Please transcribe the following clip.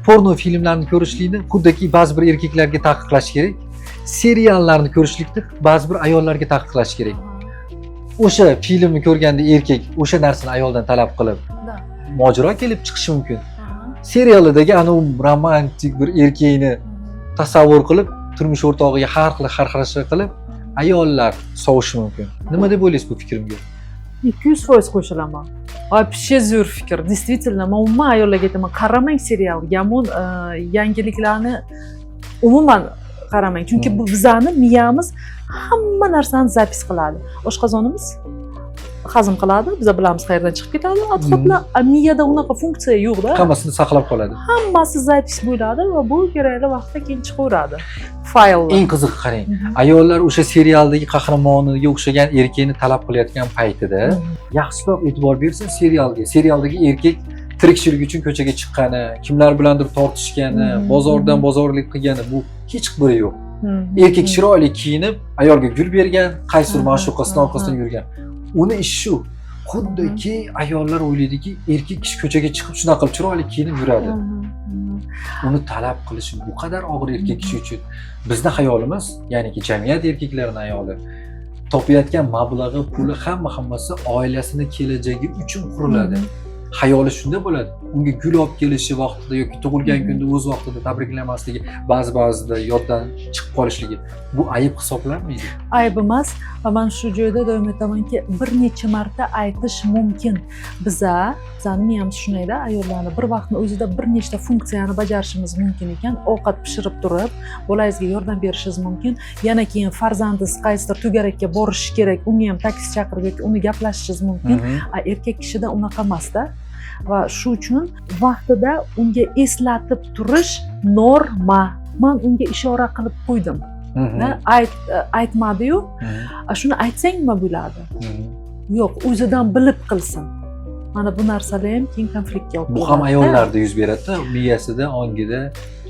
Porno filmlarni ko'rishlikni xuddiki ba'zi bir erkaklarga taqiqlash kerak, seriallarni ko'rishlikni ba'zi bir ayollarga taqiqlash kerak. O'sha filmni ko'rganda erkak o'sha narsani ayoldan talab qilib, mojaro kelib chiqishi mumkin. Serialidagi anavi romantik bir erkakni tasavvur qilib, turmush o'rtog'iga har xil xarxasha qilib, ayollar sovishi mumkin. Nima deb o'ylaysiz bu fikrimga? 200% qo'shilaman. Вообще zo'r fikr, действительно. Man umuman ayollarga aytaman: qaramang serial, yomon yangiliklarni umuman qaramang, chunki bu bizani miyamiz hamma narsani запись qiladi. Oshqozonimiz hazm qiladi, biza bilamiz qayerdan chiqib ketadi отход lar, a miyada unaqa funksiya yo'qda. Hammasini saqlab qoladi. Hammasi запись bo'ladi va bu kerakli vaqtda keyin chiqaveradi fayllar. Eng qizig'i, qarang, ayollar o'sha serialdagi qahramoniga o'xshagan erkakni talab qilayotgan paytida, yaxshiroq e'tibor bersa serialga, serialdagi erkak tirikchilik uchun ko'chaga chiqqani, kimlar bilandir tortishgani, bozordan bozorlik qilgani, bu hech biri yo'q. Erkak chiroyli kiyinib, ayolga gul bergan, qaysidir ma'shuqasini orqasidan yurgan. Uni ishi shu. Xuddiki ayollar o'ylaydiki, erkak kishi ko'chaga chiqib, shunaqa qilib chiroyli kiyinib yuradi. Uni talab qilishi bu qadar og'ir erkak kishi uchun. Bizni xayolimiz, ya'niki jamiyat erkaklarini ayoli topayotgan mablag'i, puli, hammasi oilasini kelajagi uchun quriladi. Xayoli shunda bo'ladi. Unga gul olib kelishi vaqtida yoki tug'ilgan kunda o'z vaqtida tabriklamasligi, ba'zi ba'zida yoddan chiqib qolishligi, bu ayib hisoblanmaydi. Ayb emas va man shu joyda doim aytamanki, bir necha marta aytish mumkin. Bizani miyamiz shundayda, ayollarni bir vaqtni o'zida bir nechta funksiyani bajarishimiz mumkin ekan. Ovqat pishirib turib, bolangizga yordam berishingiz mumkin, yana keyin farzandingiz qaysidir to'garakka borishi kerak, unga ham taksi chaqirib yoki uni gaplashishingiz mumkin. A erkak kishida unaqa emasda va shu uchun vaqtida unga eslatib turish norma. Man unga ishora qilib qo'ydim. Aytmadiyu, "A, shuni aytsang nima bo'ladi?" Yo'q, o'zidan bilib qilsin. Mana bu narsalar ham keyin konfliktga olib Bu ham keladi. ayollarda yuz beradida, miyasida, ongida.